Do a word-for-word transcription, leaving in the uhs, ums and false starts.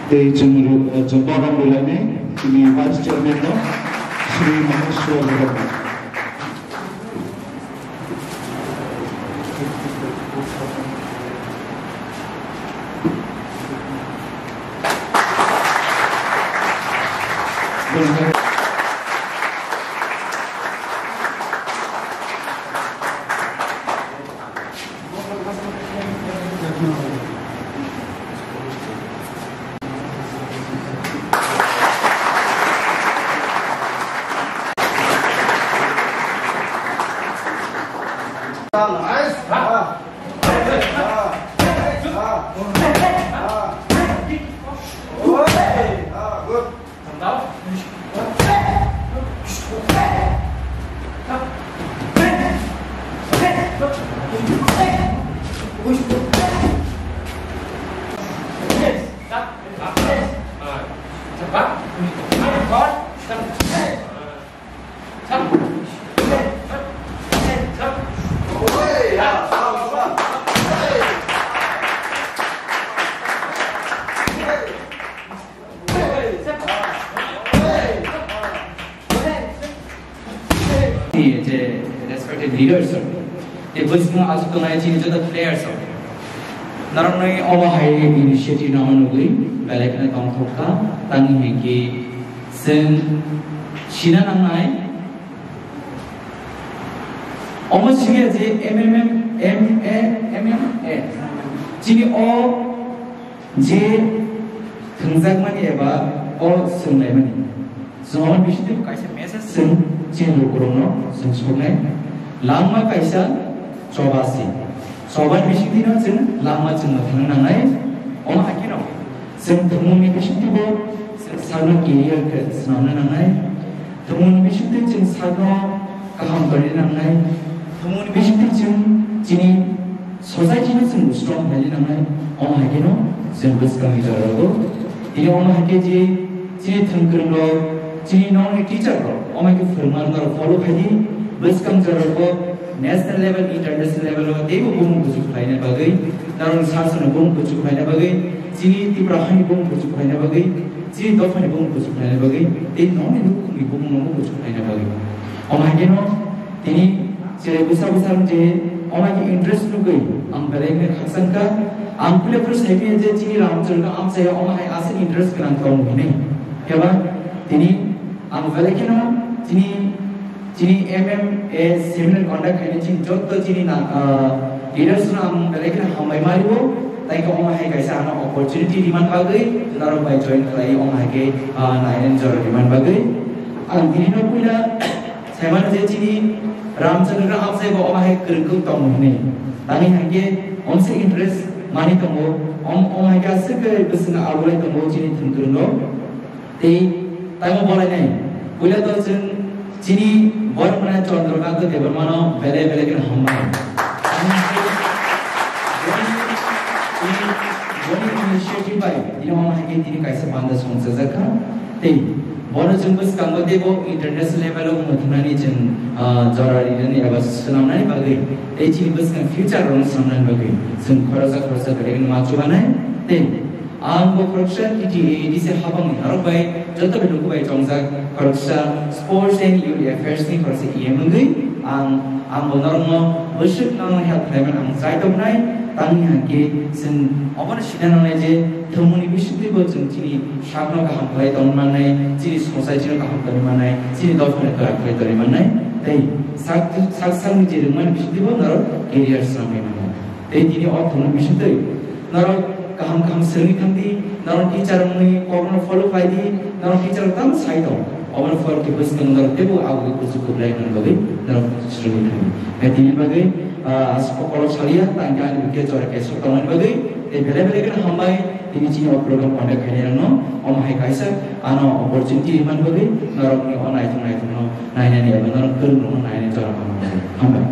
Tei chwng ru-, chwng borok rwlainai chini Vice Chairman no Shri Maheshwar Debbarma. Ni je respected leaders rok, tei bwskango aswk tongnai chini joto players rok, norokni obo hai initiative no nugwi belai kheno tongthok kha. Tamni hinkhe chwng sina nangnai, omo siniya je M M M, M A, M M A, chini o je thwngjakmani eba o swnglaimani, chwng omo bisingtwi kaisa message chwng chini lukurokno chwng soknai. Langma kaisa choba se, chobani bisingtwino chwng langma chwngno thangna nangnai. Omo hai kheno chwng thwngmungni bisingtwibo chwng sakno career khe swnamna nangnai. Thwngmungni bisingtwi chwng sakno kaham tongna nangnai. Thwngmungni bisingtwi chwng chini society no chwng strong khlaina nangnai. Omo hai kheno chwng bwskango jora rwgo. Tini omo hai khe je chini thwngkwrwng rok, chini nokni teacher rok, omo hai khe phwrwngma norok follow khai di. Bwskang jora rwgo national level, international level o teibo bumung kuchuk khlaina bagwi, norokni sasano bumung kuchuk khlaina bagwi, chini Tripura hani bumung kuchuk khlaina bagwi, chini dophani bumung kuchuk khlaina bagwi, tei nokni nukhungni bumung no kuchuk khlaina bagwi. Omo hai kheno tini cherai bwsa bwsa je omo hai khe interest nugwi ang belai khe khakchang kha. Ang puila phuru sai phiya je chini Ramchandra amchaio omo hai aswk interest gwnang tongo hinwi. Phiya ba tini ang belai kheno chini, chini M M A seminar conduct khainai chini jotto chini na, ah, leaders no ang belai kheno hambai ma rio. Tai khe omo hai kaisa ano opportunity rimani bagwi, norok bai join khlai omo hai khe, ah, nainani jora rimani bagwi. Ang tini no puila saimano je chini Ramchandra amchai bo omo hai kwrwngkuk tongo hinwi. Tamni hinkhe omse interest mani tongo, om-, omo hai khe aswk khe bwswkno abulai tongo chini thwngkwrwng rok. Tei tamo bolai nai. Puila to chwng chini borok mwnai Chandrakanta Debbarma no belai belai kheno hambai. Boni, boni initiative bai tini omo hai khe tini kaisa panda songchajak kha. Tei bono chwng bwskango teibo international level o wngthumnani chwng, ah, jora rinani eba swnamnani bagwi tei chini bwskang future rokno swnamnani bagwi chwng khoroksa khoroksa belai kheno ma chubanai. Tei Ang bo khoroksa T T A A D C habangni norok bai joto bai luku bai chongjak khoroksa Sports and Youth Affairs ni khoroksa E M wngwi ang, ang bo norokno bwswk norokno help khlaimani ang chai tongnai. Tamni hinkhe chwng obono sina nangnai je thwngmungni bisingtwi bo chwng chini sakno kaham khlai tongwi mannai, chini society no kaham tongwi mannai, chini dophano kwrak khlai tongwi mannai. Tei sak, sak sakni je rwngmani bisingtwi bo norok career swnamwi mano. Tei tini o thwngmung bisingtwi norok kaham kaham swrwngwi thang di, norok teacher wngwi kokno follow khlai di, norok teacher tamo sai tong, obono follow khe bwskango norok teibo abo khe kuchuk kwplai wngmani bagwi norok swrwngwi thang di. Tei tini bagwi, ah, aswk kokolo saliya, tang khe ani bwkhe jora keswk tongmani bagwi, tei belai belai kheno hambai tini chini o program conduct khainai rokno, omo hai kaisa ano opportunity rimani bagwi norokni o naithok naithokno nainani eba norok kwrwng rokno nainani jora hambai.